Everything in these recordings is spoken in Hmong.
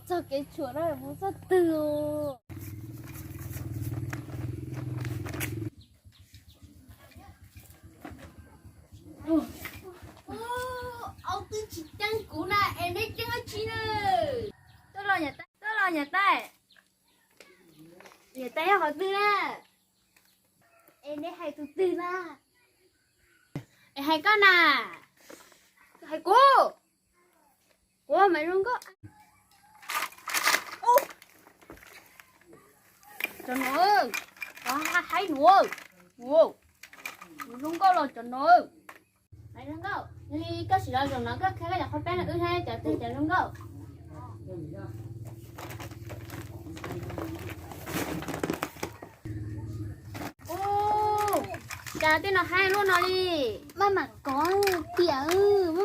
Txog kev tshuam no mus txog twg? Ub, aub twb tsis ceeb kuv na, es neb ceeb dab tsi na? Tuaj los niam tais, tuaj los niam tais. Niam tais yog qhov twg na? Es neb hais tus twg na? Es hais koj na. Hais kuv. Kuv mas zoo nkauj. Cov no, koj haib nua. Ua, kuv zoo nkauj los cov no. Zoo nkauj li koj sim los zaum no koj qhia koj cov qhaub peeb no wb saib cov twg cov zoo nkauj. Ub, cas tej no haib luaj no li. Maj mam kov tiam,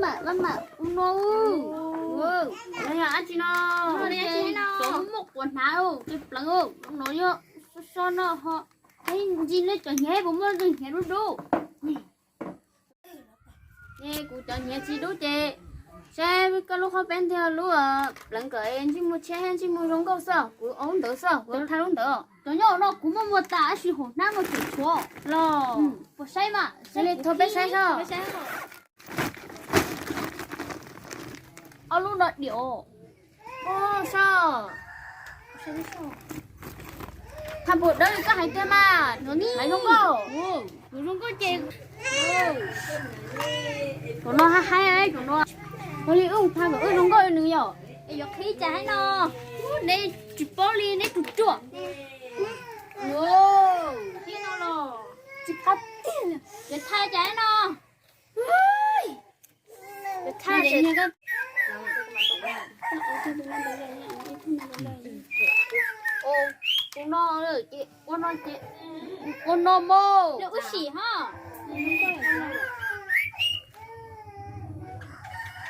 maj mam, maj mam ua no. Los yog dab tsi no? Cov muaj quav hnav, tej pleev no yog so so no ho. Ntsis nej cov hniav puas muaj tus hniav dub dub? Es kuv cov hniav tsis dub ces saib koj lub qhaub peeb thiab lub pleev kom ntsej muag tshiab thiab ntsej muag zoo nkauj xwb, kuv ua lub ntawd xwb, kuv thaj lub ntawd. Cov nyob no kuv muaj muag tas tab sis hauv hnab no tseem tshuav los. Puas saib mas? Saib li, thov peb saib soj. Ob lub no diam. Ub, soj. Thaj puas dawb li koj hais tiag mas, hais zoo nkauj. Zoo nkauj ces. Cov no haib haib, cov no. Ua li wb thaj kom wb zoo nkauj li nws yom. Es yuav qhib cas haib no. Neb tsis paub li neb tus ruam. Qhib no los tsis qab tiag li. Yuav thaj cas haib no. Tus no ces ua no ces ua no mog. Wb sim ho.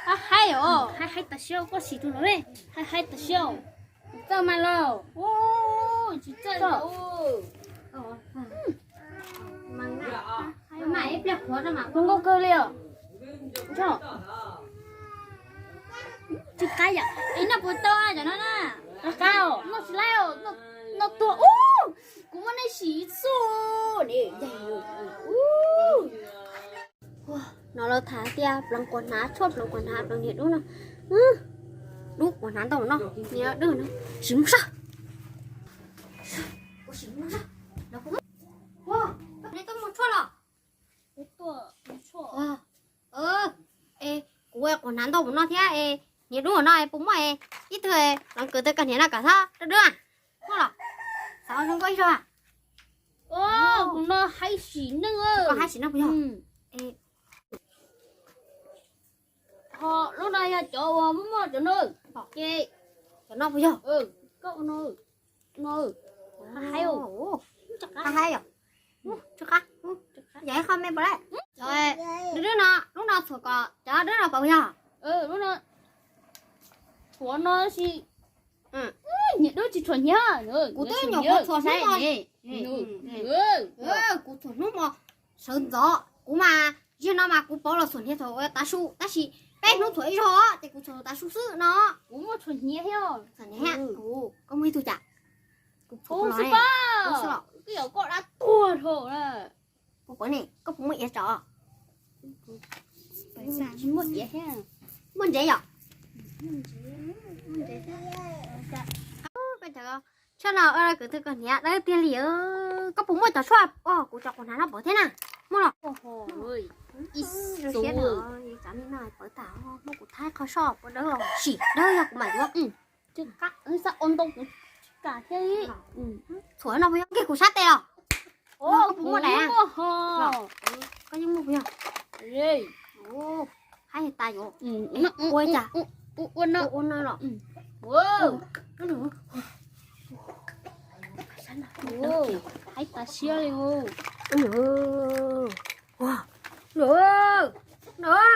Haib haib os, haib haib tas siab, koj sim tus no, haib haib tas siab. Tsis txawj mas los. Tsis txawj. Zoo nkauj kawg li os. Tsis qab yom. Es noj puas tau cov no na? Qab os, noj tsis laib os, noj tuag ub. Kuv muab neb sim xub. No lawv tham tias pleev quav hnav, tshuaj pleev quav hnav, pleev niag dub no. Dub quav hnav ntau no, niag dub no. Sim mus soj. Neb tuaj mus tshuaj los? Kuv ua quav hnav ntau mus no thiab es niag dub no es puas muaj es ib tug pleev kwv tw koj hniav no kom txhob dub dub. Muaj los? Xav zoo nkauj ib zaug. Kuv no haib sim neej. Koj haib sim neej puas yog? Ho lub no yog cov uas muaj muaj cov no. Ces cov no puas yog? Koj ua no. No, haib, haib yom. Yog ib qho me puas lawm. Dub dub no, lub no txhuam kom cov dub no puas yog? Lub no txhuam no sis. Hniav dub tsis txhuam hniav. Kuv twb nyuam qhuav txhuam hnub no. Kuv txhuam hnub no sawv ntxov kuv mas, ziag no mas kuv pauv los txhuam hniav thaum tav su tab sis peb hnub txhuam ib zaug ces kuv txhuam tav su xwb no. Kuv muaj txhuam hniav thiab. Koj muaj ib tug cas? Kuv xwb, koj yog koj dab tuag dhau na. Kuv pom ne, koj puas muaj iav tso? Muaj iav thiab. Muaj ntsev yom? Tshuaj no ua kwv tw koj hniav dawb tiag li. Koj puas muaj cov tshuaj kuv cov quav hnav no pom thiab na? Muaj los? Ib siab no pawv tas, muab kuv thaij qhov soj puas dawb los sim dawb yog kuv mam yuav. Txhuam no puas yog nkig kuv sab tes los? Koj puas muaj daim? Koj yeej muaj puas yog? Haib tas yuav. Ua cas? Ua no los? Haib tas siab li.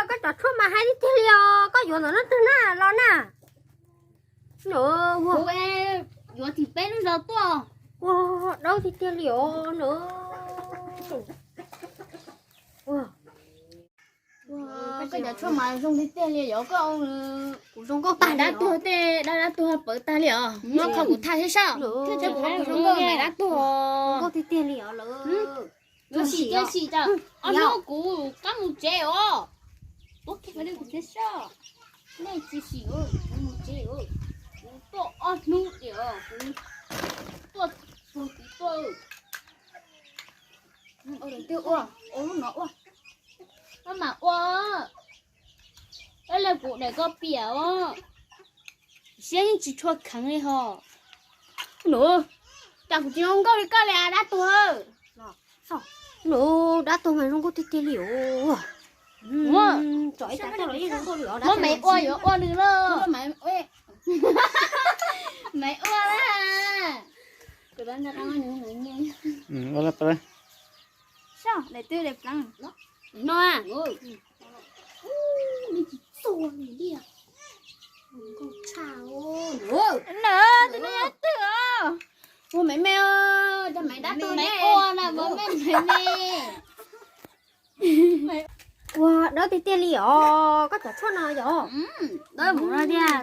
Koj cov tshuaj mas haib tiag tiag li os, koj yuav ntawm no twg na los na? Kuv yuav tim peb lub zos tuaj. Ua dawb tiag tiag li os no. Koj cov tshuaj mas zoo tiag tiag li yog koj. Kuv zoo nkauj tag li, dab tuag tej dab dab tuag pawv tag li os. Muab kho kuv thaj thiab saib. Kuv zoo nkauj mas dab tuag. Zoo nkauj tiag tiag li os lawm. Sim sim, ob hnub kuv qab mus tsev os. Tuaj kiag li kuv thiab saib. Nej tsis sim, kuv mus tsev os. Kuv tuaj ob hnub tias kuv tuaj txog kuv tuaj. Ua, ua lub no ua. Koj mam ua. Ib leeg kuv daim koj piam os. Siab yeej tsis tshua kheev li ho. Nus, cas kuv tsis zoo nkauj li koj li dab tuag. Nus, dab tuag mas zoo nkauj tiag tiag li os. Muab me ua yuav ua nws lawm. Me ua lawm. No, tus no yog twg os? Ua me me, cov me dab tuag, me ua na, me me me. Ua dawb tiag tiag li os, koj cov tshuaj no yog. Dawb mus no tiag,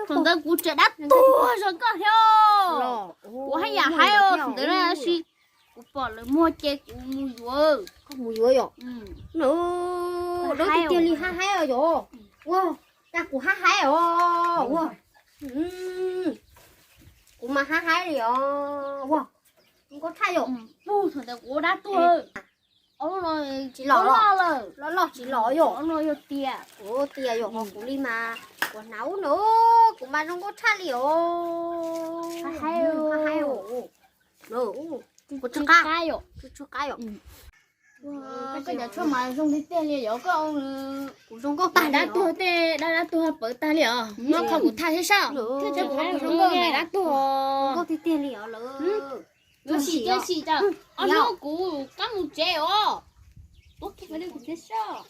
thaum ntawd kuv tseem dab tuag zoo koj thiab. Kuv haj yam haib os, thaum ntawd na, tab sis kuv pom lawv muag ces kuv mus yuav. Koj mus yuav yom? Dawb tiag tiag li, haj haib os yom. Ua, cas kuv haj haib os. Ua, kuv mas haj haib li os. Ua, zoo nkauj tshaj yom. Pug thaum ntawd kuv ua dab tuag. Tsis los, loj loj tsis los yom. Ua tias yog ho kuv li mas, kuv hnav ub no, kuv mas zoo nkauj tshaj li os. Haj haib os. Kuv tsw qab, tsw qab yom. Koj cov tshuaj mas zoo tiag tiag li yog koj. Kuv zoo nkauj tag, dab tuag tej dab dab tuag pawv tag li os. Muab kho kuv thaj thiab saib. Kuv zoo nkauj mas dab tuag. Zoo nkauj tiag tiag li os lawm. Sim sim, ob hnub kuv qab mus tsev os. Tuaj kiag li kuv thiab saib.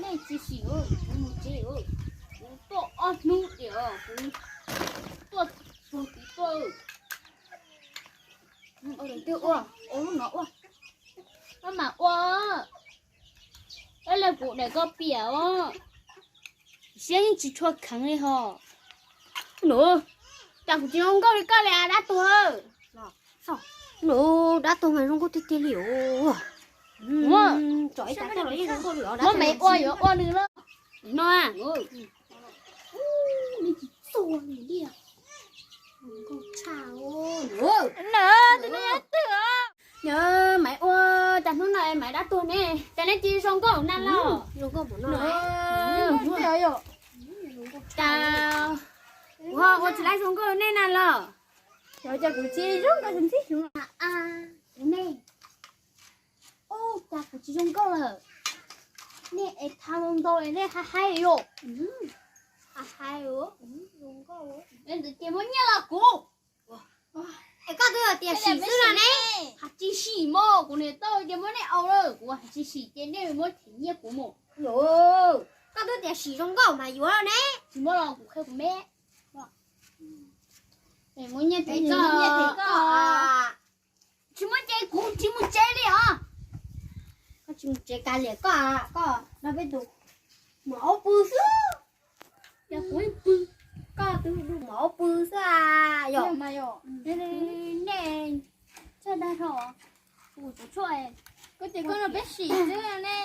Nej tsis sim, kuv mus tsev os. Kuv tuaj ob hnub tias kuv tuaj txog kuv tuaj. Ua, ua lub no ua. Koj mam ua. Ib leeg kuv daim koj piam os. Siab yeej tsis tshua kheev li ho. Nus, cas kuv tsis zoo nkauj li koj li dab tuag. Nus, dab tuag mas zoo nkauj tiag tiag li os. Muab me ua yuav ua nws lawm. No, nej tsis txuag li tiag. Nkauj tshaj. Nws, tus no yog twg os? Yog Maiv ua, cas hnub no Maiv dab tuag ne, cas nej tsis zoo nkauj na los? Zoo nkauj no. Cas kuv ho ua tsis laib zoo nkauj nej na los? Yog cas kuv tsis zoo nkauj tus ntxib xyov. Nej, ua cas kuv tsis zoo nkauj lawm? Nej es tha ntau ntau es nej haj haib yom? Haj haib, zoo nkauj. Ntxawm ces muab nyiaj los kuv. Es koj twb tias sim xwb no ne. Hais tsis sim mog, kuv niam tau tias muab nej au lawm, kuv hais tsis sim ces nej muab them nyiaj kuv mus. Koj twb tias sim zoo nkauj mas yuav ne. Tsis muab los kuv qhia kuv me. Muab nyiaj them koj. Tsis muab ces kuv tsis mus tsev li os. Koj tsis mus tsev kav liam koj, koj nrog peb tus maum aub pw xwb. Yog kuv ib pw, koj twb maum aub pw xwb yom. Nej, tsaj dag dhau, kuv tus tshuaj, koj tias koj nrog peb sim xwb ne.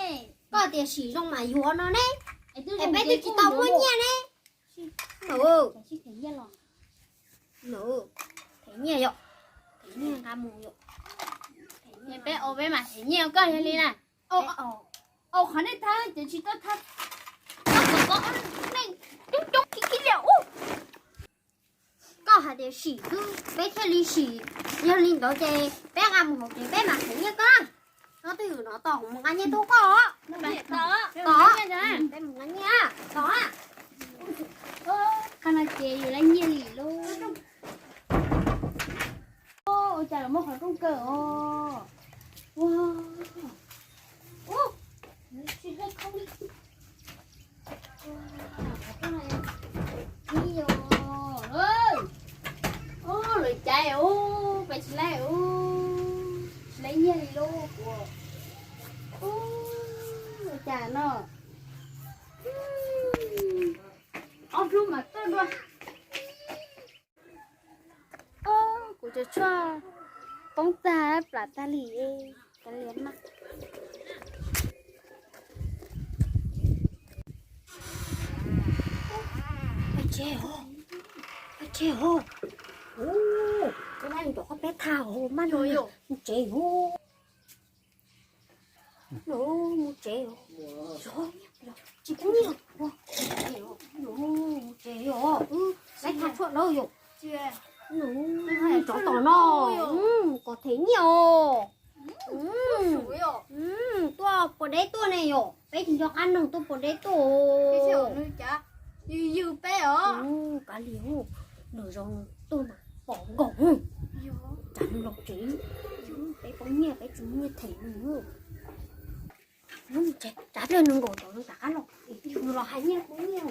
Koj tias sim zoo mas yuav no ne. Es peb twb tsis tau muaj nyiaj ne. Them nyiaj yom, them nyiaj nqa mus yom. Peb ua peb mas them nyiaj koj yog li na. Au, qhov nej thab ces tsis tau thab. Koj kom koj nej coob coob kiv kiv liam ub. Koj hais tias sim xwb peb thiaj li sim, yog li ntawd ces peb nqa mus hauv tsev peb mam them nyiaj koj. Koj twb ywm no tos kuv mus nqa nyiaj tuaj koj. Tos, peb mus nqa nyiaj tos. Qhov no ces yus lab nyiaj li lauj. Ua cas los muaj qhov rooj kaw os. Ua, ua, tsis haj khoom li. Lawv caiv, peb tsis laib, tsis laib nyiaj li lauj. Ua cas no. Kuv cov tshuaj poob tag plam tag li, kav liam mas. Pab tsev os, pab tsev os. Ub, tus laj ncov qhov peb thaj os, maj no mus tsev os. Mus tsev os. Tsis pub, mus tsev os. Saib thaj tshuaj dawb yom. Tsov tom no, kom them nyiaj os. Tuaj puas deb tuaj ne yom, peb tsis nco qab neeg tuaj puas deb tuaj. Yws yws peb os. Kav liam, nws zoo tuaj mas pom nkaus. Tsam nws los tsev, peb poob nyiaj peb tsis muaj nyiaj them nws. Tsav pliag nws nkaum tod nws rov qab los, nws los hais nyiaj poob nyiaj.